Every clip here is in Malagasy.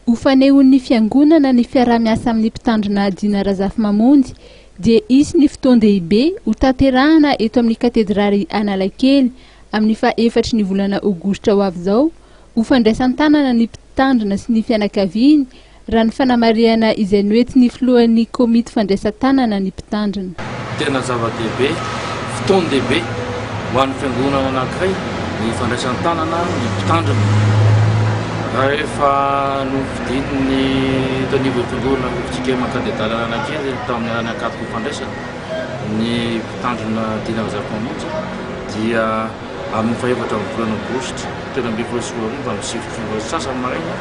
Ho fanehoan'ny Fiangonana ny fiaraha-miasa amin'ny Mpitandrina Dina Razafimamonjy dia hisy ny fotoan-dehibe hotanterahana eto amin'ny Katedraly Analakely amin'ny faha efatry ny volana aogositra ho avy izao ho fandraisan-tanana ny Mpitandrina sy ny fianakaviany raha ny fanamarihana izay noentin'ny filohan'ny komity fandraisan-tanana ny Mpitandrina. Tena zava-dehibe, fotoan-dehibe ho an'ny fiangonana anankiray ny fandraisan-tanana ny Mpitandrina. Rehefa nofidin'ny eto anivon'ny fiangonana fjkm Katedraly Analakely tamin'ny alalan'ny Ankatoko Fandraisana ny Mpitandrina Dina Razafimamonjy dia Amin'ny fahefatra amin'ny volana aogositra 2013 amin'ny 9 ora sy sasany maraina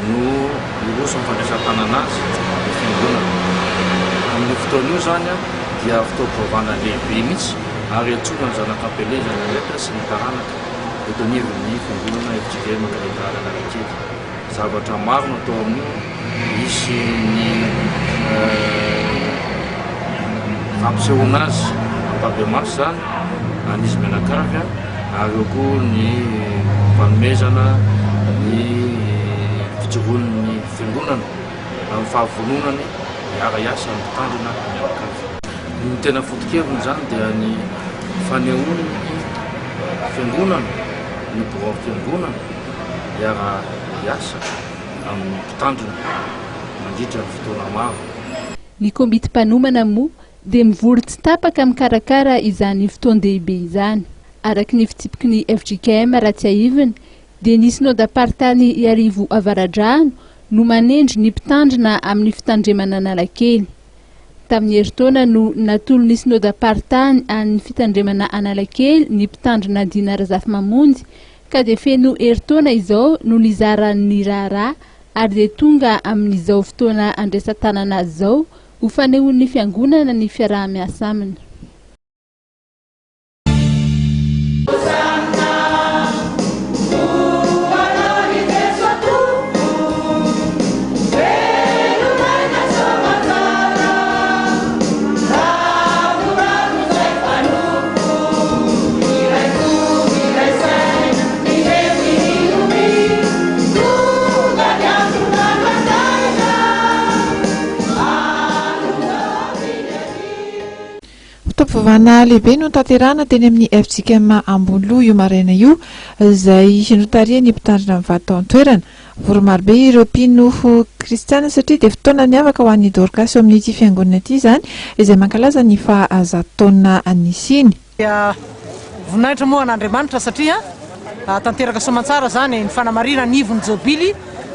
no hiroso amin'ny fandraisan-tanana azy ny fiangonana. Amin'io fotoana io izany dia fotoam-pivavahana lehibe mihitsy ary antsoina ny zanak'ampielezana rehetra sy ny taranaka eto anivon'ny fiangonana fjkm Katedraly Analakely. Zavatra maro no atao amin'io, hisy ny fampisehoana azy ampahibemaso izany an'izy mianakavy ary eo koa ny fanomezana ny fijoroan'ny fiangonana amin'ny fahavononany hiara-hiasa amin'ny mpitandrina mianakavy. Ny tena foto-keviny izany dia ny fanehoan'ny fiangonana, ny biraon'ny fiangonana hiara-hiasa amin'ny mpitandrina mandritra ny fotoana maro. Ny komity mpanomana moa dia mivory tsy tapaka mikarakara izany fotoan-dehibe izany. Araka ny fitsipiky ny fjkm raha tsiahivina dia ny Synodam-paritany Iarivo Avaradrano no manendry ny mpitandrina amin'ny fitandremana Analakely. Tamin'ny herintaona no natolon'ny Synodam-paritany an'ny fitandremana Analakely ny mpitandrina Dina Razafimamonjy ka dia feno herintaona izao no nizarany ny raharaha ary dia tonga amin'izao fotoana andraisan-tanana azy izao ho fanehoan'ny fiangonana ny fiaraha-miasa aminy. Fotoam-pivavahana lehibe no notanterahina teny amin'ny fjkm Amboniloha io maraina io, izay notarihan'ny mpitandrina mivady tao an-toerana. Vory marobe ireo mpino kristiana satria dia fotoana niavaka ho an'ny Dorcas eo amin'ity fiangonana ity izany, izay mankalaza ny faha zato taona nisiany. Dia voninahitra moa an'Andriamanitra satria tanteraka soamantsara izany ny fanamarihana ny ivon'ny jobily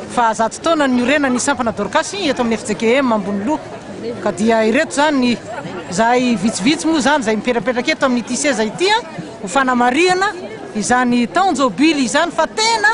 faha zato taona niorenan'ny sampana Dorkasy eto amin'ny fjkm Amboniloha. Ka dia ireto izany izahay vitsivitsy moa izany izay mipetrapetraka eto amin'ity seza ity ho fanamarihana izany taon-jobily izany fa tena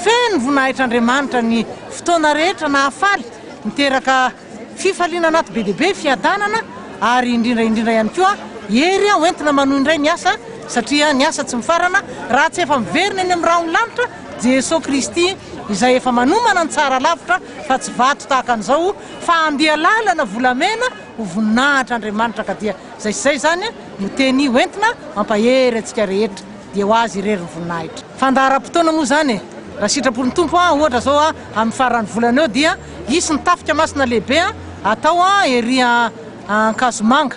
feno voninahitr'Andriamanitra ny fotoana rehetra nahafaly niteraka Fifaliana anaty be dia be, fiadanana ary indrindra indrindra ihany koa hery ho entina manohy indray ny asa satria ny asa tsy mifarana raha tsy efa miverina eny amin'ny rahon'ny lanitra Jesoa Kristy izay efa manomana ny tsara lavitra fa tsy vato tahaka an'izao fa handeha lalana volamena ho voninahitra Andriamanitra ka dia izay sy izay izany no teny ho entina mampahery antsika rehetra dia ho azy irery ny voninahitra. Fandaharam-potoana moa izany e! Raha sitrapon'ny Tompo an, ohatra izao an, amin'ny faran'ny volana eo dia hisy ny tafika masina lehibe an, atao an ery Ankazomanga.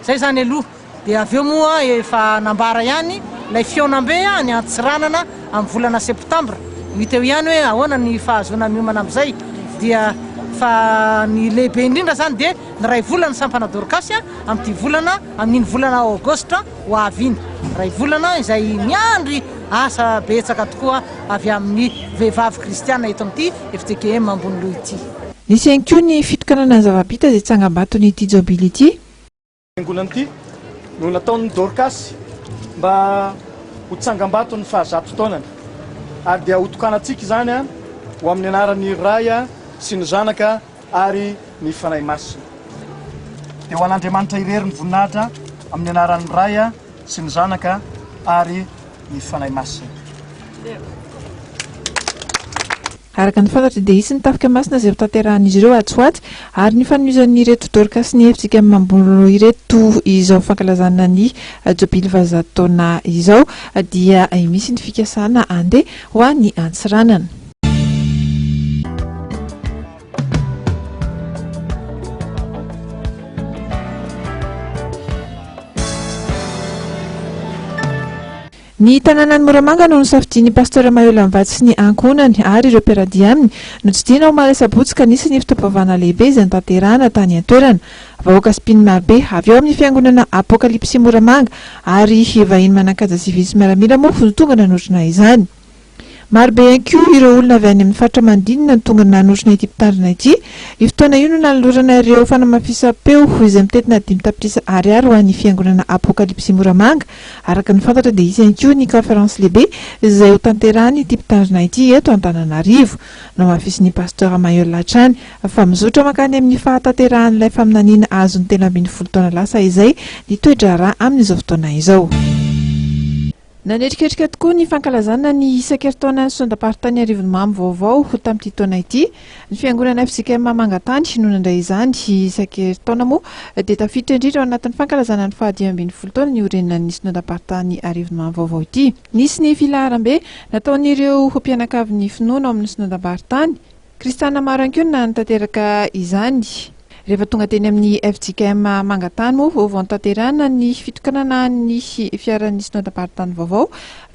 Izay izany aloha. Dia avy eo moa efa nambara ihany ilay fihaonambe any Antsiranana amin'ny volana septambra. Ho hita eo ihany hoe ahoana ny fahazoana miomana amin'izay. Dia fa ny lehibe indrindra izany dia ny iray volan'ny sampana Dorkasy amin'ity volana, amin'iny volana aogositra ho avy iny. Iray volana izay miandry asa betsaka tokoa avy amin'ny vehivavy kristiana eto amin'ity fjkm Amboniloha ity. Nisy ihany koa ny fitokanana ny zava-bita izay tsangambaton'ity jobily ity. Fiangonana ity no nataon'ny Dorkasy mba ho tsangambaton'ny fahazato taonany ary dia hotokanantsika izany ho amin'ny anaran'ny Ray sy ny Zanaka ary ny Fanahy Masina. Dia ho an'Andriamanitra irery ny voninahitra amin'ny anaran'ny Ray sy ny Zanaka ary ny Fanahy Masina. Araka ny fantatra dia hisy ny tafika masina izay hotanterahan'izy ireo atsy ho atsy ary ny fanohizan'ireto Dorcas ny fjkm Amboniloha ireto izao fankalazana ny jobily fahazato taona izao dia misy ny fikasana handeha ho any Antsiranana. Ny tanànan'i Moramanga no nosafidian'ny Pasteur Maheola mivady sy ny ankohonany ary ireo mpiara-dia aminy. Notsidihina omaly asabotsy ka nisy ny fotoam-pivavahana lehibe izay notanterahana tany an-toerana. Vahoaka sy mpino marobe avy ao amin'ny fiangonana Apokalypsy Moramanga ary vahiny manan-kaja sivily sy miaramila moa no tonga nanotrona izany. Marobe ihany koa ireo olona avy any amin'ny faritra manodidina no tonga nanotrona ity mpitandrina ity. Io fotoana io no nanolorana ireo fanamafisam-peo izay mitentina 5 tapitrisa ariary ho an'ny fiangonana Apokalypsy Moramanga. Araka ny fantatra dia hisy ihany koa ny conférence lehibe izay hotanterahin'ity mpitandrina ity eto Antananarivo. Nohamafisin'ny Pasteur Maheul hatrany fa mizotra mankany amin'ny fahatanterahan'ilay faminaniana azony 13 taona lasa izay ny toe-draharaha amin'izao fotoana izao. Nanetriketrika tokoa ny fankalazana ny isan-kerintaonan'ny Sondam-paritany Arivonimamo vaovao tamin'ity taona ity. Ny fiangonana fjkm Mangatany no nandray izany isan-kerintaona moa dia tafiditra indrindra ao anatin'ny fankalazana ny faha-15 taona niorenan'ny Synodam-paritany Arivonimamo vaovao ity. Nisy ny filaharam-be nataon'ireo mpianakavin'ny finoana ao amin'ny Synodam-paritany. Kristiana maro ihany koa no nanatanteraka izany. Rehefa tonga teny amin'ny fjkm Mangatany moa vao notanterahina ny fitokanana ny fiaran'ny Synodam-paritany vaovao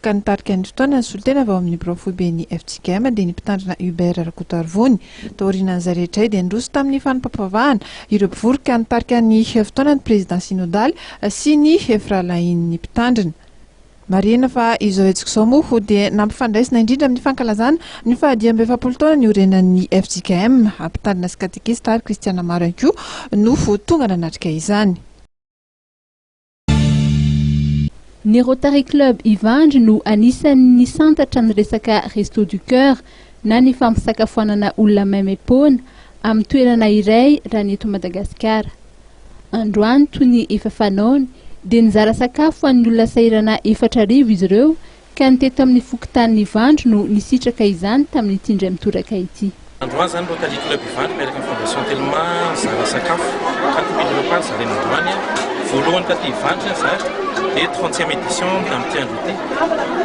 ka nitarika ny fotoana ny solontena avy ao amin'ny birao foiben'ny fjkm dia ny mpitandrina Hubert Rakotoarivony. Taorianan'izay rehetra izay dia niroso tamin'ny fanompoam-pivavahana ireo mpivory ka nitarika ny fotoana ny prezidà synodaly sy ny firahalahian'ny mpitandrina. Marihina fa izao hetsika izao moa dia nampifandraisina indrindra amin'ny fankalazana ny faha-45 taona niorenan'ny fjkm. Mpitandrina sy katekista ary kristiana maro ihany koa no tonga nanatrika izany. Ny Rotary Club Ivandry no anisan'ny nisantatra ny resaka Resto du Coeur na ny fampisakafoanana olona maimaim-poana amin'ny toerana iray raha ny eto Madagasikara. Androany, toy ny efa fanaony, dia nizara sakafo ho an'ny olona sahirana 4000 izy ireo ka ny teto amin'ny fokontanin'Ivandry no nisitraka izany tamin'ity indray mitoraka ity. Androany izany Rotary Club Ivandry miaraka amin'ny Fondation Telma nizara sakafo, 4000 repas nozaraina androany, voalohany taty Ivandry ny zara dia trentième édition tamin'ity andro ity,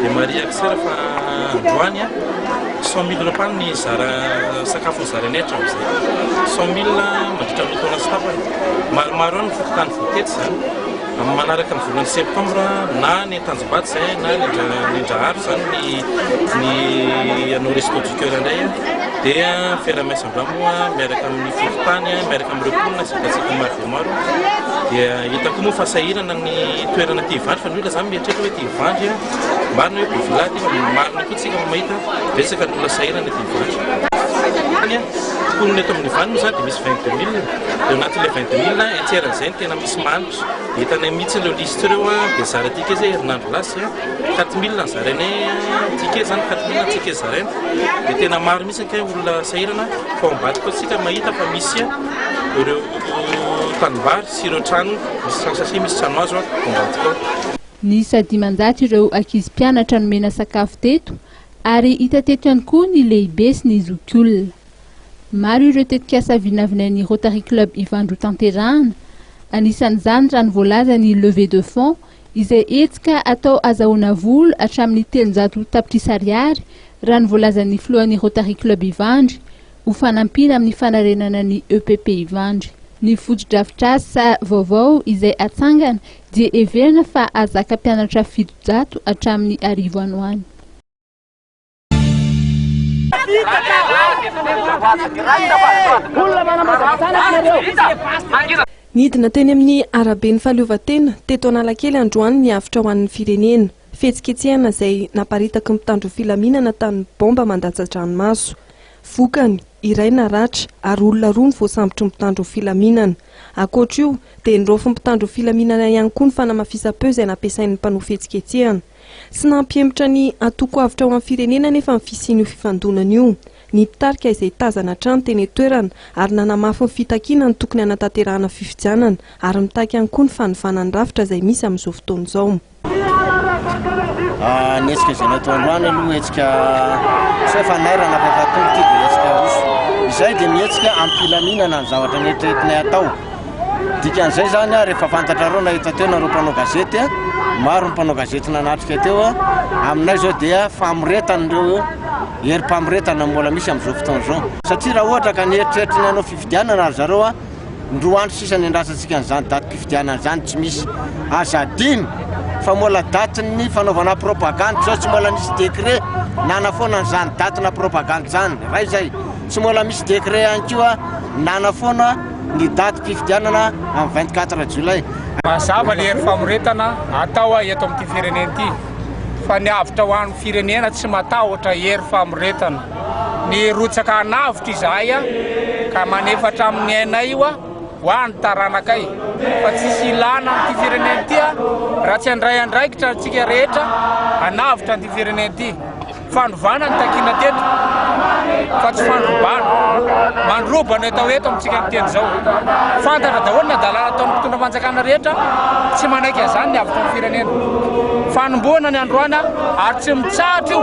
dia marihako tsara fa androany 100 mille repas ny zara sakafo nozarainay hatramin'izay, 100 mille mandritra ny roa taona sy tapany, maromaro any ny fokontany voatety izany, amin'ny manaraka ny volana septembre na any Tanjombato izay na any Andraharo izany ny ny hanao resto du coeur indray dia fiaraha-miasa androany moa miaraka amin'ny fokontany miaraka amin'ireo mponina izay hitantsika maro dia maro dia hita koa moa fa sahirana ny toerana aty Ivandry fa ny olona izany mieritreritra hoe aty Ivandry marina hoe be villa aty fa marina koa tsika fa mahita betsaka ny olona sahirana aty Ivandry. Ny mponina eto amin'ny Ivandry moa izany dia misy 22 mille dia ao anatin'ilay 22 mille un tiers an'izay no tena misy mahantra dia hitanay mihitsy ireo liste ireo dia zara ticket izay herinandro lasa 4000 ny zarainay ticket izany 4000 ny ticket zaraina dia tena maro mihitsy kay olona sahirana fa ao ambadika ao tsika mahita fa misy ireo tanimbary sy ireo trano misy trano sachet misy trano hazo ao ambadika ao. Niisa 500 ireo ankizy mpianatra nomena sakafo teto ary hita teto ihany koa ny lehibe sy ny zokiolona. Maro ireo tetikasa vinavinain'ny Rotary Club Ivandry hotanterahana, anisan'izany raha ny voalaza ny levée de fonds izay hetsika atao azahoana vola hatramin'ny 300 tapitrisa ariary raha ny voalazan'ny filohan'ny Rotary Club Ivandry ho fanampiana amin'ny fanarenana ny EPP Ivandry. Ny fotodrafitrasa vaovao izay hatsangana dia heverina fa hahazaka mpianatra 700 hatramin'ny 1000 any ho any. Nidina teny amin'ny araben'ny fahaleovantena teto Analakely androany ny avotra ho an'ny firenena. Fihetsiketsehana izay naparitaky ny mpitandro filaminana tamin'ny baomba mandatsa-dranomaso. Vokany, iray naratra ary olona roa no voasambotry ny mpitandro filaminana. Ankoatra io, dia niraofin'ny mpitandro filaminana ihany koa ny fanamafisam-peo izay nampiasain'ny mpanao fihetsiketsehana. Tsy nampihemotra ny antoko avotra ho an'ny firenena anefa ny fisian'io fifandonana io. Ny mpitarika izay tazana hatrany teny an-toerana ary nanamafy ny fitakiana ny tokony hanatanterahana fifidianana ary mitaky ihany koa ny fanovana ny rafitra izay misy amin'izao fotoana izao. Ny hetsika izay natao androany aloha hetsika tsy hoe fanairana fa efa tonga ity dia hetsika roso. Izay dia mihetsika am-pilaminana ny zavatra neritreretinay atao. Dikan'izay izany rehefa fantatrareo nahita teo nareo mpanao gazety, maro ny mpanao gazety nanatrika teo, aminay izao dia famoretana ireo herim-pamoretana mbola misy amin'izao fotoana izao. Satria raha ohatra ka nieritreritra ny hanao fifidianana ry zareo, ny roa andro sisa niandrasantsika an'izany datim-pifidianana izany tsy misy. Aza adino. Fa mbola datin'ny fanaovana propagandy zao tsy mbola nisy décret nanafoana an'izany datina propagandy zany. Ray zay. Tsy mbola misy décret ihany koa nanafoana ny datim-pifidianana amin'ny 24 jolay. Mazava ny hery famoretana atao eto amin'ity firenena ity fa ny avotra ho an'ny firenena tsy matahotra hery famoretana. Ny rotsaka hanavotra izahay ka manefa hatramin'ny ainay io ho an'ny taranakay fa tsisy ilana an'ity firenena ity raha tsy handray andraikitra antsika rehetra hanavotra an'ity firenena ity. Fanovana no takiana teto fa tsy fandrobana. Mandroba no atao eto amintsika miteny izao. Fantatra daholo ny hadalana ataon'ny mpitondra fanjakana rehetra, tsy manaiky an'izany ny avotra ny firenena. Fanombohana ny androany ary tsy mitsahatra io.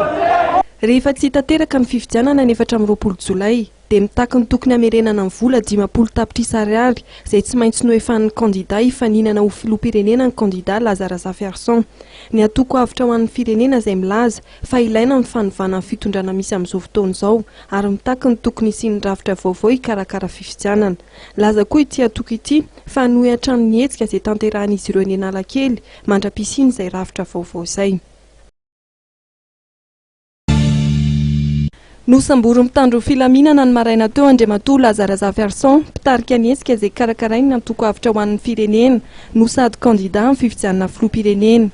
Rehefa tsy tanteraka ny fifidianana ny 24 jolay dia mitaky ny tokony hamerenana ny vola 50 tapitrisa ariary izay tsy maintsy nohefan'ny kandida hifaninana ho filoham-pirenena ny kandida Laza Razafiarison. Ny antoko Avotra ho an'ny Firenena izay milaza fa ilaina ny fanovana ny fitondrana misy amin'izao fotoana izao ary mitaky ny tokony hisian'ny rafitra vaovao hikarakara fifidianana. Nilaza koa ity antoko ity fa hanohy hatrany ny hetsika izay tanterahin'izy ireo eny Analakely mandra-pisian'izay rafitra vaovao izay. Nosamborin'ny mpitandro filaminana ny maraina teo Andriamatoa Laza Razafiarison, mpitarika ny hetsika izay karakarain'ny antoko Avotra ho an'ny Firenena, no sady kandida amin'ny fifidianana filoham-pirenena.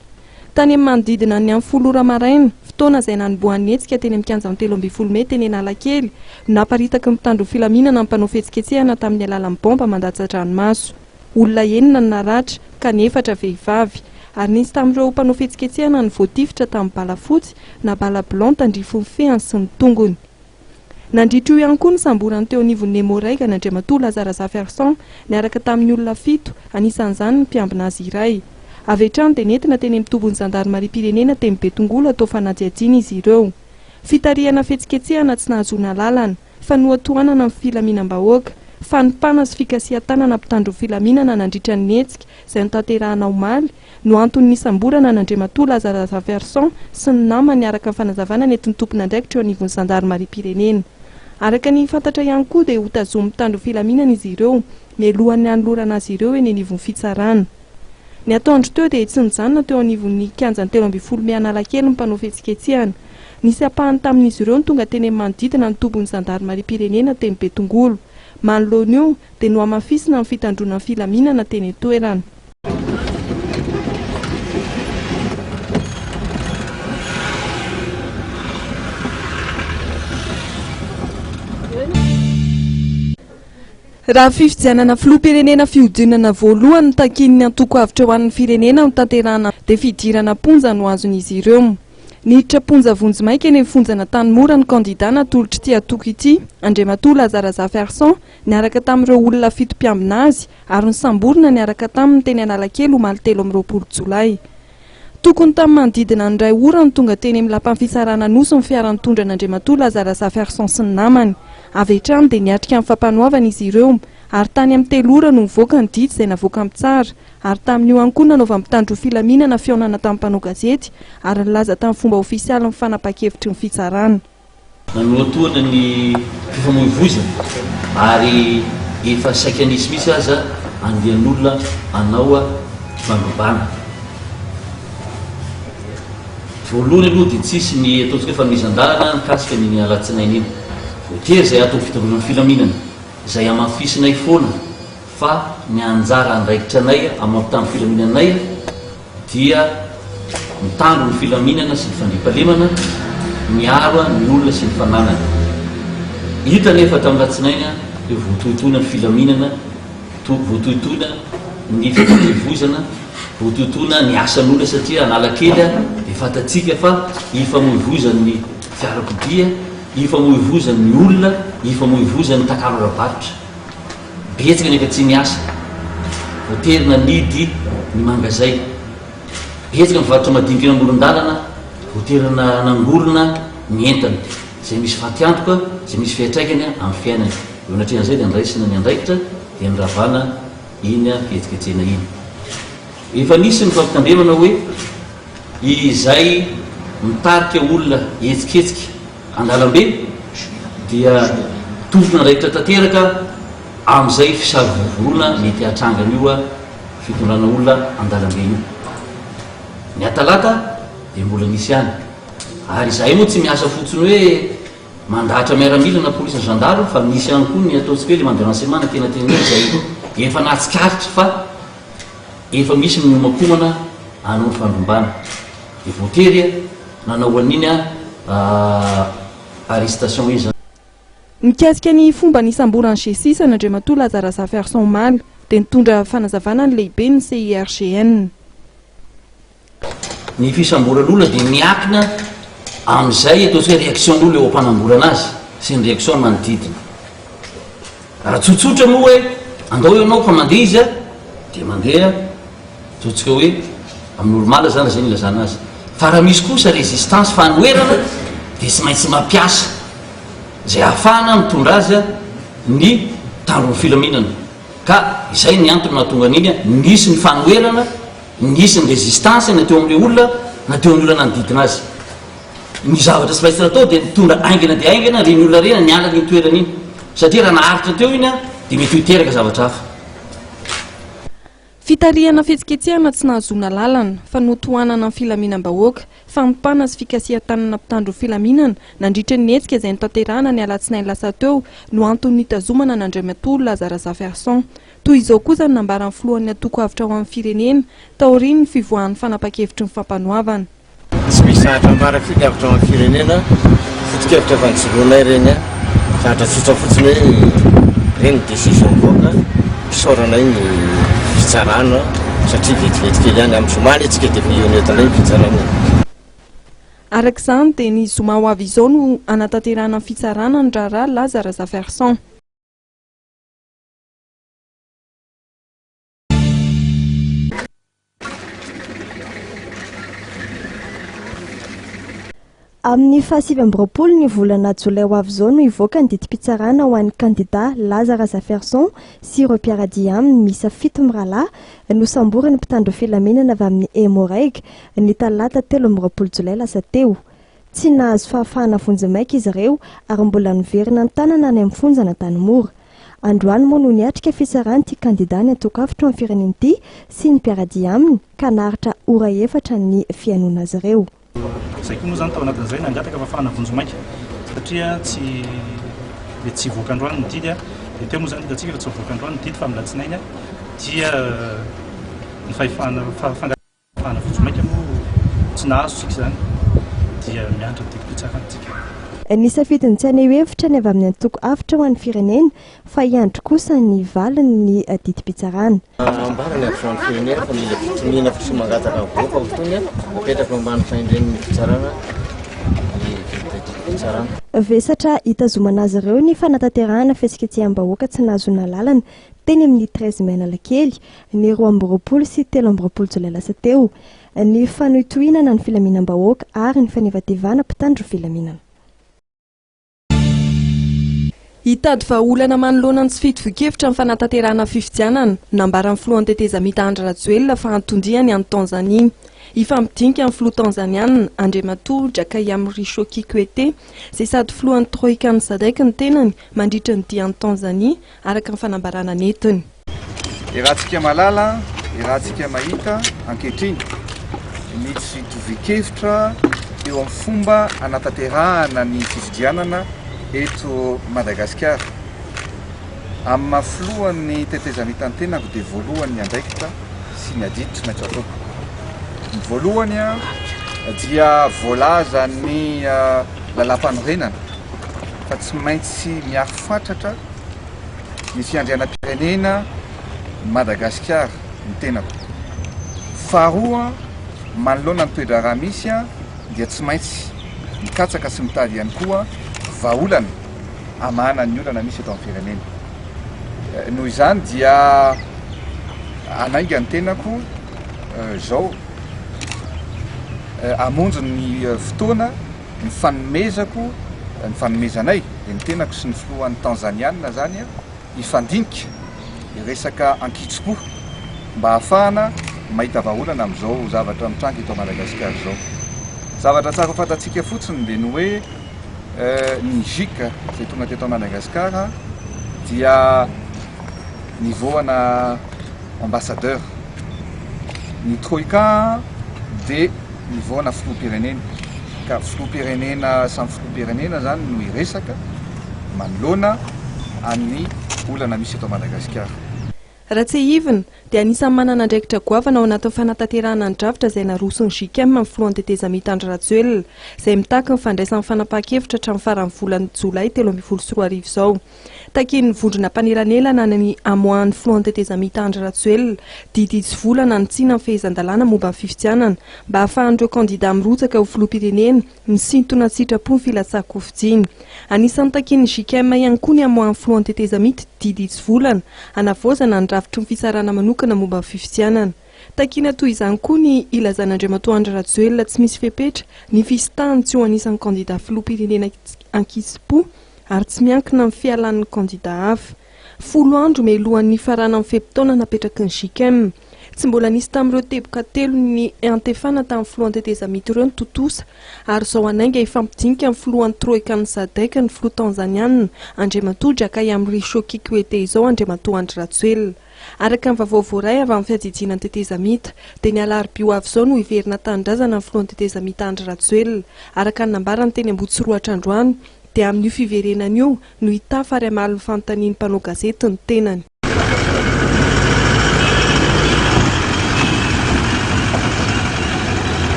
Tany amin'ny manodidina ny amin'ny folo ora maraina, fotoana izay nanombohan'ny hetsika teny amin'ny kianjan'ny 13 mey teny Analakely, no naparitaky ny mpitandro filaminana ny mpanao fihetsiketsehana tamin'ny alalan'ny baomba mandatsa-dranomaso. Olona enina no naratra, ka ny efatra vehivavy. Ary nisy tamin'ireo mpanao fihetsiketsehana no voatifitra tamin'ny bala fotsy na bala blanc tandrifin'ny fehany sy ny tongony. Nandritra io ihany koa nisamborany teo anivon'ny Emmo-Reg an'Andriamatoa Laza Razafiarison niaraka tamin'ny olona fito, anisan'izany ny mpiambina azy iray. Avy hatrany dia nentina teny amin'ny tobin'ny zandarimariam-pirenena teny Betongolo atao fanadihadiana izy ireo. Fitarihana fihetsiketsehana tsy nahazoana alalana. fanohatohanana ny filaminam-bahoaka, fanompana sy fikasihan-tanana mpitandro ny filaminana nandritra ny hetsika izay notanterahina omaly no antony nisamborana an'Andriamatoa Laza Razafiarison sy ny namany araka ny fanazavana nentin'ny tompon'andraikitra eo anivon'ny zandarimariam-pirenena. Araka ny fantatra ihany koa dia hotazomin'ny mpitandro ny filaminana izy ireo mialohan'ny hanolorana azy ireo eny anivon'ny fitsarana. Ny atoandro teo dia tsy nijanona teo anivon'ny kianjan'ny 13 mey Analakely ny mpanao fihetsiketsehana. Nisy ampahany tamin'izy ireo no tonga teny amin'ny manodidina ny tobin'ny zandarimariam-pirenena teny Betongolo. Manoloana io dia nohamafisina ny fitandroana ny filaminana teny an-toerana. Raha fifidianana filoham-pirenena fihodinana voalohany no takian'ny antoko Avotra ho an'ny firenena ho tanterahana dia fidirana am-ponja no azon'izy ireo. Niditra am-ponja vonjimaika eny amin'ny fonjan'Antanimora ny kandida natolotr'ity antoko ity, Andriamatoa Laza Razafiarison, niaraka tamin'ireo olona fito mpiambina azy ary nosamborina niaraka taminy teny Analakely omaly 23 jolay. Tokony tamin'ny manodidina ny iray ora no tonga teny amin'ny lapan'ny fitsarana Anosy ny fiara nitondra an'Andriamatoa Laza Razafiarison sy ny namany. Avy hatrany dia niatrika ny fampanoavana izy ireo ary tany amin'ny telo ora no nivoaka ny didy izay navoakan'ny mpitsara ary tamin'io ihany koa nanaovan'ny mpitandro filaminana fihaonana tamin'ny mpanao gazety ary nilaza tamin'ny fomba ofisialy ny fanapahan-kevitry ny fitsarana. Nanohatohana ny fifamoivoizana ary efa saika nisy mihitsy aza andian'olona hanao fandrobana. Voalohany aloha dia tsisy ny ataontsika hoe fanomezan-dalana mikasika an'iny alatsinainy iny. Voatery izay ato amin'ny fitandroana ny filaminana, izay hamafisinay foana fa ny anjara andraikitra anay amin'ny mampitandro filaminana anay dia mitandro ny filaminana sy ny fandriampahalemana, miaro ny olona sy ny fananany. Hita anefa tamin'ny alatsinainy hoe voatohitohina ny filaminana, voatohitohina ny fifamoivoizana, voatohitohina ny asan'olona satria Analakely dia fantatsika fa ifamoivoizan'ny fiarakodia, ifamoivoizan'ny olona, ifamoivoizan'ny takalo ara-barotra. Betsaka ny efa tsy miasa, voatery nanidy ny mangazay. Betsaka ny mpivarotra madinika eny amoron-dalana, voatery nangorona ny entany, izay misy fatiantoka, izay misy fiantraikany amin'ny fiainany. Eo anatrehan'izay dia nraisina ny andraikitra dia niravana iny fihetsiketsehana iny. Efa nisy ny fampitandremana hoe izay mitarika olona hihetsiketsika an-dalambe dia tompon'andraikitra tanteraka amin'izay fisavorovoroana mety hahatranga an'io fitondrana olona an-dalambe io. Ny atalata dia mbola nisy ihany. Ary izahay moa tsy miasa fotsiny hoe mandahatra miaramila na polisy na zandary fa misy ihany koa ny ataontsika hoe élément de renseignement na tena tena izay efa nahatsikaritra fa efa misy ny miomakomana hanao ny fandrombana. Dia voatery nanao an'iny arrestation iny izany. Mikasika ny fomba nisamboran'ny G-six an'Andriamatoa Laza Razafiarison omaly dia nitondra fanazavana ny lehiben'ny CIRGN. Ny fisamboran'olona dia miankina amin'izay ataontsika hoe réaction-n'olona eo am-panamborana azy sy ny réaction-ny manodidina. Raha tsotsotra moa hoe andao ianao fa mandeha izy dia mandeha ataontsika hoe amin'ny normal zany raha zay no ilazana azy. Fa raha misy kosa résistance fanoherana dia tsy maintsy mampiasa izay ahafahana mitondra azy ny mpitandro ny filaminana. Ka izay ny antony nahatonga an'iny, nisy ny fanoherana, nisy ny résistance na teo amin'ilay olona na teo amin'ny olona nanodidina azy. Ny zavatra tsy maintsy natao dia nitondra haingana dia haingana ireny olona ireny niala an'iny toerana iny satria raha naharitra teo iny dia mety ho hiteraka zavatra hafa. Fitarihana fihetsiketsehana tsy nahazoana alalana, fanotohanana ny filaminam-bahoaka, fanompana sy fikasihan-tanana mpitandro ny filaminana nandritra ny hetsika izay notanterahana ny alatsinainy lasa teo no antony nitazomana an'Andriamatoa Laza Razafiarison. Toy izao kosa ny nambaran'ny filohan'ny antoko Avotra ho an'ny Firenena taorian'ny fivoahan'ny fanapan-kevitry ny fampanoavana. Tsy misy zavatra ambara firy avy tao amin'ny firenena, foto-kevitra efa nijoroanay ireny an, zavatra tsotra fotsiny hoe ireny ny décision mivoaka, isaoranay ny fitsarana satria vetivety kely ihany, amin'ny zoma anie tsika dia efa hihaona eto indray ny fitsarana e. Araka izany dia ny zoma ho avy izao no hanatanterahana ny fitsarana ny raharaha Laza Razafiarison. Amin'ny faha 29 ny volana jolay ho avy izao no hivoaka ny didim-pitsarana ho an'ny kandida Laza Razafiarison sy ireo mpiara-dia aminy miisa fito mirahalahy nosamborin'ny mpitandro filaminana avy amin'ny Emmo-Reg ny talata 23 jolay lasa teo. Tsy nahazo fahafahana vonjimaika izy ireo ary mbola niverina an-tanana any amin'ny fonjan'Antanimora. Androany moa no niatrika fitsarana ity kandida ny antoko Avotra amin'ny firenena ity sy ny mpiara-dia aminy ka naharitra ora efatra ny fihainoana azy ireo. Izay koa moa izany tao anatin'izay nangataka fahafahana vonjimaika satria tsy mety tsy hivoaka androany ny didy dia teo moa izany hitantsika fa tsy mivoaka androany ny didy fa amin'ny alatsinainy dia ny fahefana Fahana vonjimaika moa tsy nahazo tsika izany dia miandry ny didim-pitsarana tsika. Nisafidy ny tsy haneho hevitra ny avy amin'ny antoko Avotra ho an'ny Firenena fa hiandry kosa ny valin'ny didim-pitsarana. Ambara ny Avotra ho an'ny Firenena fa mila fitoniana sy mangataka avoaka ho tony, apetraka eo ambany fahendren'ny fitsarana ny didim-pitsarana. Vesatra hitazomana azy ireo ny fanatanterahana fihetsiketseham-bahoaka tsy nahazoana alalana teny amin'ny Treize Mai Analakely, ny 22 sy 23 jolay lasa teo, ny fanohitohinana ny filaminam-bahoaka ary ny fanevatevana mpitandro filaminana. Hitady vahaolana manoloana ny tsy fitovian-kevitra amin'ny fanatanterahana fifidianana, nambaran'ny filohan'ny tetezamita Andry Rajoelina fa anton-diany any Tanzania. Hifampidinika amin'ny filoha Tanzaniana, Andriamatoa Jakaya Mrisho Kikwete, izay sady filohan'ny Troika-n'ny Sadec ny tenany, mandritra ny dia any Tanzania, araka ny fanambarana nentiny. Iarahantsika mahalala, iarahantsika mahita ankehitriny ny tsy fitovian-kevitra eo amin'ny fomba hanatanterahana ny fifidianana eto Madagasikara. Amin'ny maha filohan'ny tetezamita ny tenako dia voalohany ny andraikitra sy ny adidy tsy maintsy ataoko. Ny voalohany dia voalazan'ny lalàmpanorenana fa tsy maintsy miaro fatratra ny fiandrianam-pirenena Madagasikara ny tenako. Faharoa, manoloana ny toe-draharaha misy dia tsy maintsy mikatsaka sy mitady ihany koa vahaolana hamahana ny olana misy eto amin'ny firenena. Noho izany dia hanainga ny tenako izao hamonjy ny fotoana ny fanomezako, ny fanomezanay, dia ny tenako sy ny filohan'ny Tanzaniana izany, hifandinika, hiresaka ankitsim-po mba hahafahana mahita vahaolana amin'izao zavatra mitranga eto Madagasikara izao. Zavatra tsara ho fantatsika fotsiny dia ny hoe ny GIC izay tonga teto Madagasikara dia niveau ana ambassadeur. Ny Troika. dia mivaona filoham-pirenena. Ka filoham-pirenena samy filoham-pirenena izany no hiresaka manoloana an'ny olana misy eto Madagasikara. Raha tsiahivina, dia anisan'ny manana andraikitra goavana ao anatin'ny fanatanterahana ny drafitra izay naroson'ny JICM ny filohan'ny tetezamita Andry Rajoelina, izay mitaky ny fandraisany fanapahan-kevitra hatramin'ny faran'ny volana jolay 2013 izao. Takian'ny vondrona mpanelanelana ny hamoahan'ny filohan'ny tetezamita Andry Rajoelina didy hitsivolana hanitsiana ny fehezan-dalàna momba ny fifidianana mba hahafahan'ireo kandidà mirotsaka ho filoham-pirenena misintona an-tsitrapo ny filatsahan-kofidiany. Anisan'ny takian'ny JKM ihany koa ny hamoahan'ny filohan'ny tetezamita didy hitsivolana hanavaozana ny rafitry ny fitsarana manokana momba ny fifidianana. Takiana toy izany koa ny hilazan'Andriamatoa Andry Rajoelina tsy misy fepetra ny fisintahany tsy ho anisan'ny kandidà filoham-pirenena ankisim-po ary tsy miankina amin'ny fialan'ny kandida hafa. Folo andro mialohan'ny hifaranan'ny fe-potoana napetraky ny JICM. Tsy mbola nisy tamin'ireo teboka telo niantefana tamin'ny filohan'ny tetezamita ireo ny tontosa ary izao hanainga hifampidinika amin'ny filohan'ny Troikan'ny Sadec ny filoha Tanzaniana, Andriamatoa Jakaya Mrisho Kikwete izao Andriamatoa Andry Rajoelina. Araka ny vaovao voaray avy amin'ny fiadidiana ny tetezamita, dia ny alarobia ho avy izao no hiverina an-tanindrazana ny filohan'ny tetezamita Andry Rajoelina, araka ny nambarany teny Ambohitsorohitra androany, dia amin'io fiverenany io no hitafa ary hamaly ny fanontanian'ny mpanao gazety ny tenany.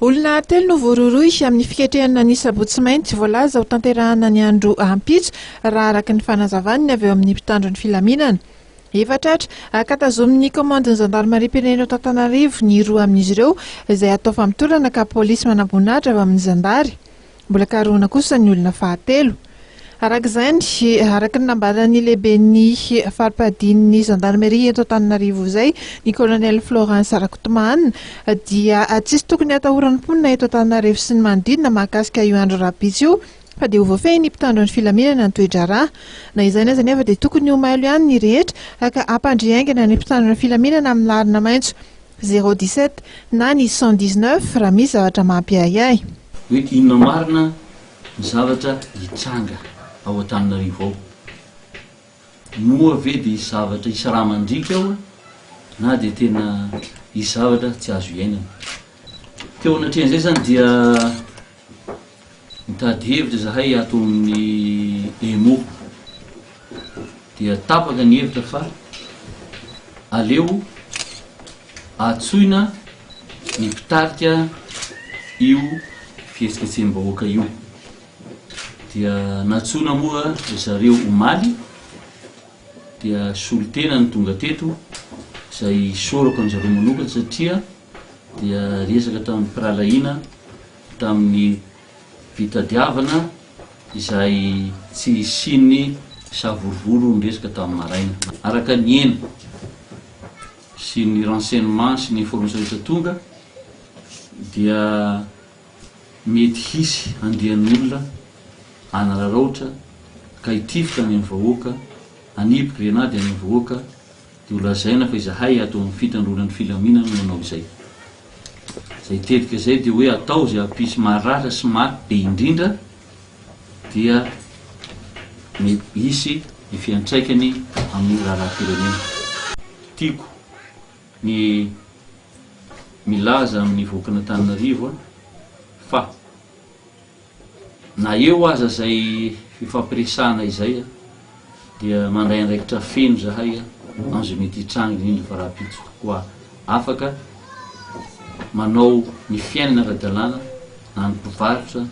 Olona telo no voarohirohy amin'ny fiketrehana ny sabotsy mainty voalaza ho tanterahana ny andro ampitso, raha araka ny fanazavany ny avy eo amin'ny mpitandro ny filaminana. Efa tratra ka tazomin'ny kaomandin'ny zandarimariam-pirenena eto Antananarivo ny roa amin'izy ireo izay atao famotorana ka polisy manamboninahitra avy amin'ny zandary. Mbola karohina kosa ny olona fahatelo. Araka izany, araka ny nambaran'ny lehiben'ny fari-piadian'ny zandarimaria eto Antananarivo izay, ny colonel Florens Rakotomahanina, dia tsisy tokony hatahoran'ny mponina eto Antananarivo sy ny manodidina mahakasika io andro rahampitso io fa dia ho voafehin'ny mpitandro ny filaminana ny toe-draharaha. Na izany aza anefa dia tokony ho mailo ihany ny rehetra ka hampandre haingana ny mpitandro ny filaminana amin'ny laharana maitso zéro dix-sept na ny 119 raha misy zavatra mampiahiahy. Hoe inona marina ny zavatra hitranga ao Antananarivo ao? Moa ve dia hisy zavatra hisy rà mandriaka ao na dia tena hisy zavatra tsy azo iainana? Teo anatrehan'izay izany dia Mitady hevitra izahay ato amin'ny EMO. Dia tapaka ny hevitra fa aleo antsoina ny mpitarika io fihetsiketseham-bahoaka io. Dia nantsoina moa ry zareo omaly, dia solontena no tonga teto, izay isaorako an-jareo manokana satria dia resaka tamin'ny mpirahalahiana tamin'ny fitadiavana izay tsy hisian'ny savorovoro ny resaka tamin'ny maraina. Araka ny heno sy ny renseignement sy ny information rehetra tonga dia mety hisy andian'olona hanararaotra ka hitifitra any amin'ny vahoaka, hanipy grenady any amin'ny vahoaka dia ho lazaina fa izahay ato amin'ny fitandroana ny filaminana no nanao izay. Izay tetika izay dia hoe atao izay hampisy maratra sy maty be indrindra dia mety hisy ny fiantraikany amin'ny raharaham-pirenena. Tiako ny milaza amin'ny vahoakan'Antananarivo fa Na eo aza izay fifampiresahana izay dia mandray andraikitra feno izahay amin'izay mety hitranga indrindra fa rahampitso koa afaka manao ny fiainana ara-dalàna na ny mpivarotra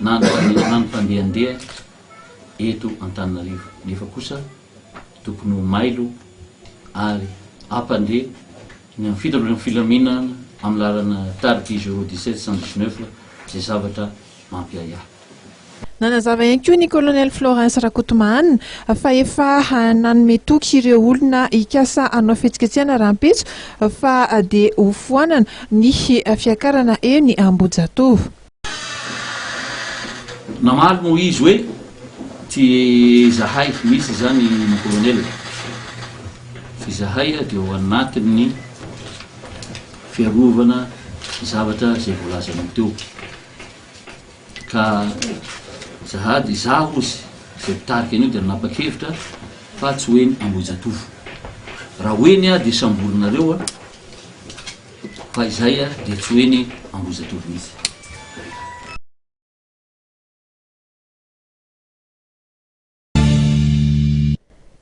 na ny na ny mpandehandeha eto Antananarivo nefa kosa tokony ho mailo ary hampandre ny amin'ny fitandroana ny filaminana amin'ny laharana tariby zéro dix-sept 119 izay zavatra mampiahiahy. Nanazava ihany koa ny Colonel Florens Rakotomahanina fa efa nanome toky ireo olona hikasa hanao fihetsiketsehana rahampitso fa dia hofoanana ny fiakarana eny Ambohijatovo. Namaly moa izy hoe, Tsy izahay mihitsy izany mon colonel, fa izahay dia ao anatin'ny fiarovana ny zavatra izay voalazanao teo. Ka sahady izaho hozy izay mpitarika an'io dia nanapa-kevitra fa tsy ho eny Ambohijatovo. Raha ho eny aho dia samborinareo aho. Fa izay dia tsy ho eny Ambohijatovo mihitsy.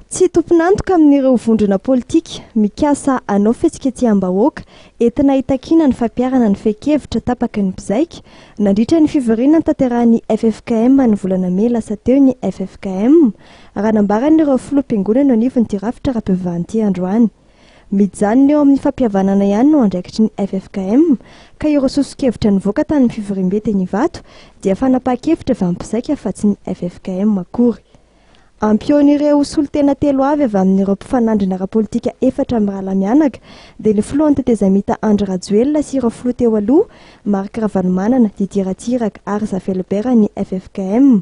Tsy tompon'antoka amin'ireo vondrona politika mikasa hanao fihetsiketseham-bahoaka entina hitakiana ny fampiharana ny fehin-kevitra tapaky ny mpizaika nandritra ny fivoriana notanterahin'ny ffkm ny volana mey lasa teo ny ffkm, raha nambaran'ireo filoham-piangonana eo anivon'ity rafitra ara-pivavahana ity androany. Mijanona eo amin'ny fampihavanana ihany no andraikitry ny ffkm, ka ireo soso-kevitra nivoaka tamin'ny fivoriambe teny Ivato dia fanapahan-kevitra avy amin'ny mpizaika fa tsy ny ffkm akory. Ampihaon'ireo solontena telo avy avy amin'ireo mpifanandrina ara-politika efatra mirahalahy mianaka dia ny filohan'ny tetezamita Andry Rajoelina sy ireo filoha teo aloha Marc Ravalomanana, Didier Ratsiraka ary Zafy Albert ny ffkm.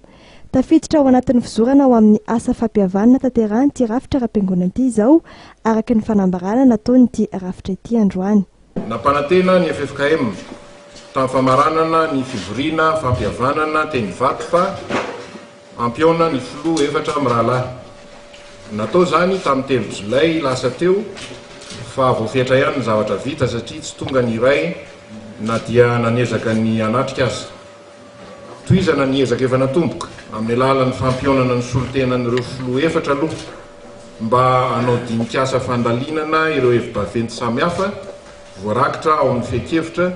Tafiditra ao anatin'ny fizorana ho amin'ny asa fampihavanana tanterahin'ity rafitra ara-piangonana ity izao, araka ny fanambarana nataon'ity rafitra ity androany. Nampanantena ny ffkm tamin'ny famaranana ny fivoriana fampihavanana teny Ivato fa hampihaona ny filoha efatra mirahalahy. Natao izany tamin'ny telo jolay lasa teo fa voafetra ihany ny zavatra vita satria tsy tonga ny iray na dia nanezaka ny hanatrika aza. Tohizana ny ezaka efa natomboka, amin'ny alalan'ny fampihaonana ny solontenan'ireo filoha efatra aloha, mba hanao dinik'asa fandalinana ireo hevi-baventy samihafa voarakitra ao amin'ny fehin-kevitra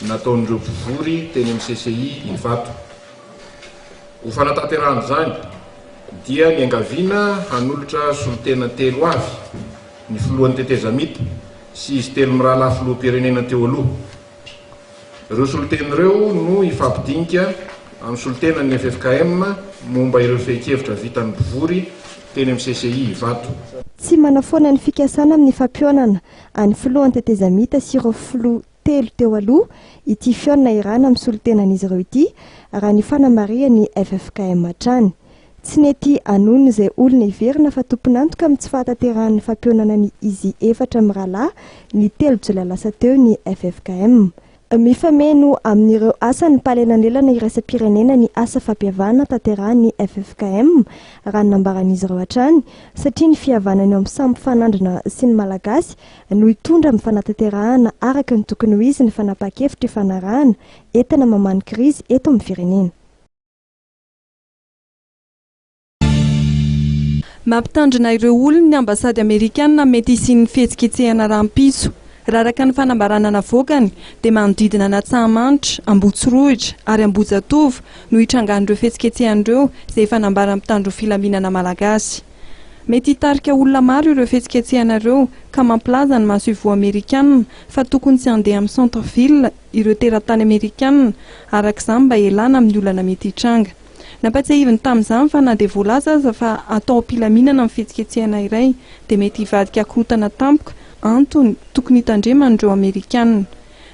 nataon'ireo mpivory teny amin'ny CCI Ivato. Ho fanatanterahana izany, dia niangaviana hanolotra solontena telo avy ny filohan'ny tetezamita sy izy telo mirahalahy filoham-pirenena teo aloha. Ireo solontena ireo no hifampidinika amin'ny solontenan'ny ffkm momba ireo fehin-kevitra vitan'ny mpivory teny amin'ny CCI Ivato. Tsy manafoana ny fikasana amin'ny fampihaonana an'ny filohan'ny tetezamita sy ireo filoha telo teo aloha ity fihaonana iarahana amin'ny solontenan'izy ireo ity, raha ny fanamarihan'ny ffkm hatrany. Tsy nety hanonona izay olona heverina fa tompon'antoka amin'ny tsy fahatanterahan'ny fampihaonana ny izy efatra mirahalahy ny telo jolay lasa teo ny ffkm. Mifameno amin'ireo asan'ny mpanelanelana iraisam-pirenena ny asa fampihavanana tanterahin'ny ffkm, raha ny nambaran'izy ireo hatrany, satria ny fihavanana eo amin'ny samy mpifanandrina sy ny Malagasy no hitondra amin'ny fanatanterahana araka ny tokony ho izy ny fanapahan-kevitra ifanarahana entina mamaha ny krizy eto amin'ny firenena. Mampitandrina ireo olony ny ambasady amerikana mety hisian'ny fihetsiketsehana rahampitso. Raha araka ny fanambarana navoakany dia manodidina an'Antsahamanitra, Ambohitsorohitra ary Ambohijatovo no hitrangan'ireo fihetsiketsehana ireo izay efa nambaran'ny mpitandro filaminana malagasy. Mety hitarika olona maro ireo fihetsiketsehana ireo ka mampilaza ny masoivoho amerikana fa tokony tsy handeha amin'ny centre ville ireo teratany amerikana araka izany mba hialana amin'ny olana mety hitranga. Nampatsiahiviny tamin'izany fa na dia voalaza aza fa atao am-pilaminana ny fihetsiketsehana iray dia mety hivadika korontana tampoka, antony tokony hitandreman'ireo Amerikana.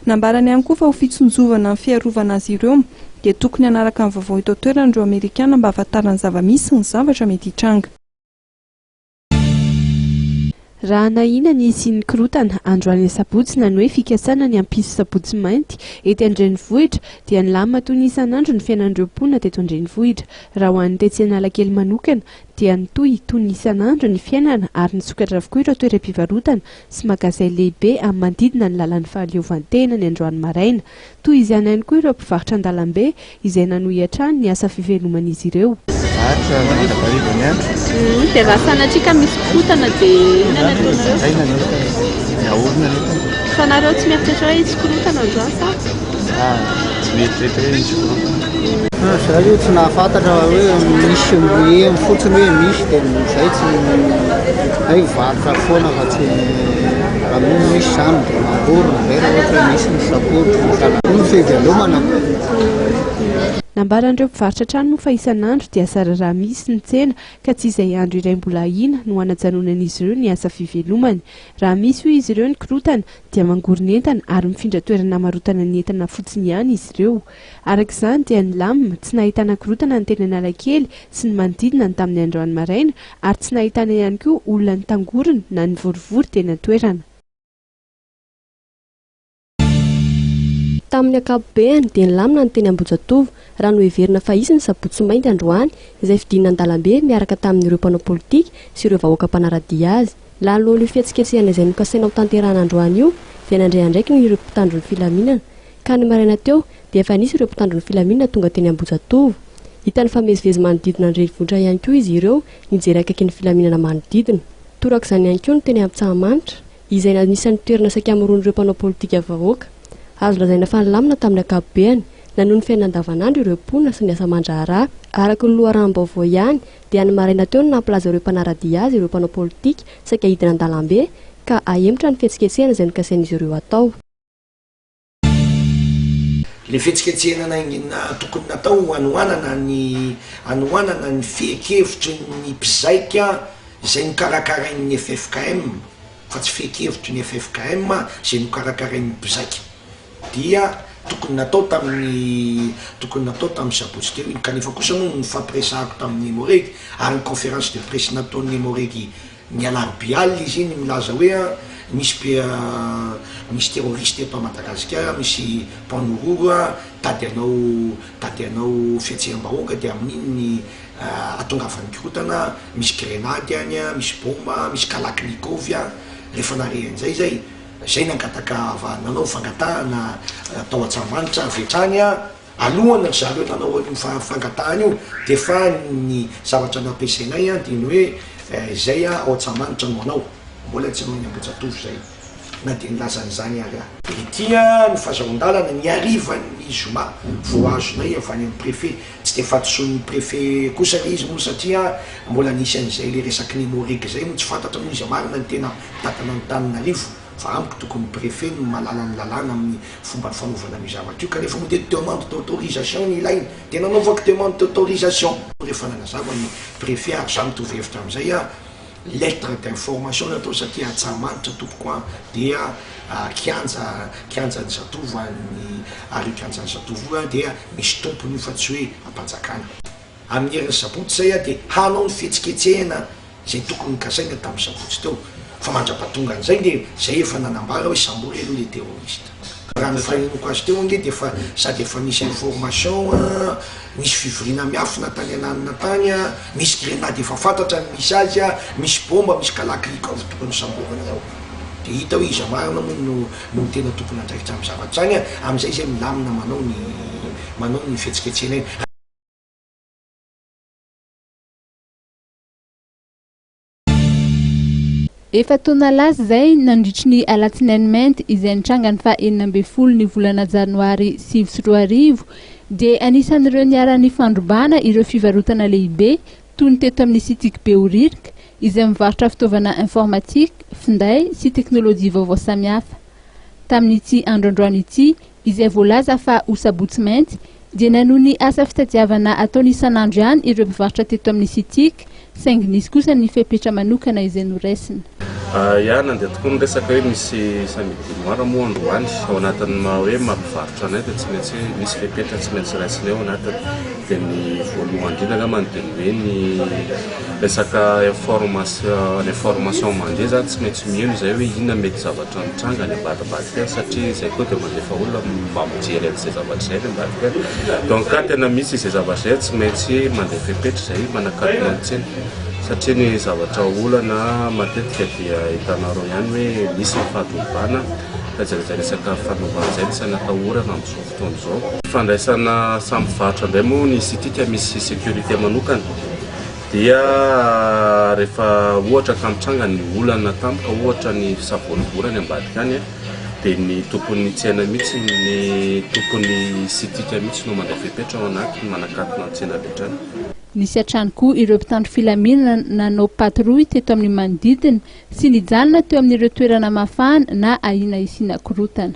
Nambarany ihany koa fa ho fitsinjovana ny fiarovana azy ireo dia tokony hanaraka ny vaovao eto an-toerana ireo Amerikana mba hahafantarana ny zava-misy sy ny zavatra mety hitranga. Raha nahiana ny hisian'ny korontana androany asabotsy na ny hoe fikasana ny hampisy sabotsy mainty ety an-drenivohitra dia nilamina toy ny isan'andro ny fiainan'ireo mponina teto an-drenivohitra. Raha ho an'ny tetsy Analakely manokana dia nitohy toy ny isan'andro ny fiainana ary nisokatra avokoa ireo toeram-pivarotana sy magazay lehibe amin'ny manodidina ny lalan'ny fahaleovantena ny androany maraina. Toy izany ihany koa ireo mpivarotra an-dalambe izay nanohy hatrany ny asa fiveloman'izy ireo. Zatra mandrakariva ny andro. Dia raha sanatria ka misy korontana dia inona no ataonareo? Zay ny entana, dia ahorona ny entana. Fa nareo tsy mieritreritra hoe hisy korontana androany sa? Ah, tsy mieritreritra hoe hisy korontana. Za aloha tsy nahafantatra hoe misy heno fotsiny hoe misy dia zay tsy hay varotra foana fa tsy raha moa misy zany dia mangorona zay raha ohatra hoe misy ny sakoto ny fivelomana. Nambaran'ireo mpivarotra hatrany moa fa isan'andro dia zara raha misy ny tsena ka tsy izay andro iray mbola ahiana no hanajanonan'izy ireo ny asa fivelomany. Raha misy hoy izy ireo ny korontana dia mangorona entana ary mifindra toerana hamarotana ny entana fotsiny ihany izy ireo. Araka izany dia nilamina, tsy nahitana korontana ny teny Analakely sy ny manodidina ny tamin'ny androany maraina ary tsy nahitana ihany koa olona nitangorona na nivorivory teny an-toerana. Tamin'ny ankapobeny dia nilamina ny teny Ambohijatovo raha noheverina fa hisy ny sabotsy mainty androany izay fidinana an-dalambe miaraka tamin'ireo mpanao politika sy ireo vahoaka mpanara-dia azy. Nanoloana io fihetsiketsehana izay nokasaina hotanterahana androany io dia nandray andraikiny ireo mpitandro ny filaminana ka ny maraina teo dia efa nisy ireo mpitandro ny filaminana tonga teny Ambohijatovo. Hita nifamezivezy manodidina ny renivohitra ihany koa izy ireo nijery akaiky ny filaminana manodidina. Torak'izany ihany koa ny teny Ampitsahamanitra izay anisan'ny toerana saika hamoron'ireo mpanao politika vahoaka. Azo lazaina fa nilamina tamin'ny ankapobeany nanohy ny fiainana andavanandro ireo mponina sy ny asa aman-draharaha. Araka ny loharanom-baovao ihany dia ny maraina teo no nampilaza ireo mpanara-dia azy ireo mpanao politika saika hidina an-dalambe ka hahemotra ny fihetsiketsehana izay nokasain'izy ireo hatao. Ilay fihetsiketsehana naingina tokony natao hanohanana ny hanohanana ny fehin-kevitry ny mpizaika izay nokarakarain'ny ffkm fa tsy fehin-kevitry ny ffkm izay nokarakarain'ny mpizaika. dia tokony natao tamin'ny tokony natao tamin'ny sabotsy teo iny kanefa kosa moa ny nifampiresahako tamin'ny Emmo-Reg ary ny conférence de presse nataon'ny Emmo-Reg ny alarobia alina izy iny milaza hoe misy mpi misy terroriste eto Madagasikara misy mpanororo tady hanao tady hanao fihetseham-bahoaka dia amin'iny ny ahatongavan'ny korontana misy grenady any misy bomba misy kalachnikov rehefa nare an'izay zay Zay nangataka va nanao fangatahana tao Antsahamanitra avy hatrany alohana ry zareo nanao an'io fangatahana io de fa ny zavatra nampiasainay de ny hoe zay ao Antsahamanitra no hanao, mbola tsy hanao eny Ambohijatovo zay na dia nilaza an'izany ary aho. Ity ny fazahoan-dalana ny harivan'ny zoma vao azonay avy any amin'ny préfet, tsy dia fahadisoan'ny préfet kosa le izy moa satria mbola nisy an'izay le resaky ny Emmo-Reg zay moa tsy fantatra moa iza marina ny tena Mitantana Antananarivo fa amiko tokony ny préfet no mahalala ny lalàna amin'ny fomba fanaovana an'io zavatra io kanefa moa dia demande d'autorisation no ilaina dia nanaovako demande d'autorisation rehefa nanazava ny préfet ary za mitovy hevitra amin'izay a lettre d'information no atao satria Antsahamanitra tompoko a dia kianja kianjan'ny zatovo any ary io kianjan'ny zatovo io a dia misy tompony io fa tsy hoe ampanjakana. Amin'ny herin'ny sabotsy izay aho dia hanao ny fihetsiketsehana izay tokony nokasaina tamin'ny sabotsy teo. Fa mandra-pahatonga an'izay dia izay efa nanambara hoe sambory aloha ilay terroriste. Raha ny fahenoako azy teo ange dia efa sady efa nisy information, nisy fivoriana miafina tany ananona tany, misy grenady efa fantatra ny misy azy, misy bomba, misy kalachnikov tokony samborina ao. Dia hita hoe iza marina moa no no tena tompon'andraikitra amin'ny zavatra izany, amin'izay izay milamina manao ny manao ny fihetsiketsehana iny. Efa taona lasa izay, nandritry ny Alatsinainy Mainty izay nitranga ny faha 16 ny volana janoary 2009, dia anisan'ireo niharan'ny fandrobana ireo fivarotana lehibe toy ny teto amin'ny Citic Behoririka izay mivarotra fitaovana informatique, finday sy teknolojia vaovao samihafa. Tamin'ity andro androany ity, izay voalaza fa ho sabotsy mainty, dia nanohy ny asa fitadiavana ataony isan'andro ihany ireo mpivarotra teto amin'ny Citic, saingy nisy kosa ny fepetra manokana izay noraisina. Ya, nandeha tokoa ny resaka hoe misy samedi noir moa androany. Ao anatin'ny maha hoe maha mpivarotra anay dia tsy maintsy hoe misy fepetra tsy maintsy raisinay ao anatiny. Dia ny voalohany indrindra angambany dia ny hoe ny resaka information, ny information mandeha izany tsy maintsy mino izay hoe inona mety zavatra mitranga any ambadimbadika any satria izay koa dia mandefa olona mba mijery an'izay zavatra izay any ambadika any. Donc ka tena misy izay zavatra izay tsy maintsy mandray fepetra izay manakatona ny tsena satria ny zavatra olana matetika dia hitanareo ihany hoe misy ny fahadrobana fa izay izay resaka fanovana izay no tsy natahorana amin'izao fotoana izao. Fandraisana samy mpivarotra indray moa ny Citic misy sécurité manokana. Dia rehefa ohatra ka mitranga ny olana tampoka ohatra ny fisavorovoro any ambadika any dia ny tompon'ny tsena mihitsy ny tompon'ny sitika mihitsy no mandray fepetra ao anatiny manakatona ny tsena avy hatrany. Nisy hatrany koa ireo mpitandro filaminana nanao patrouille teto amin'ny manodidina sy nijanona teo amin'ireo toerana mafana na ahiana hisiana korontana.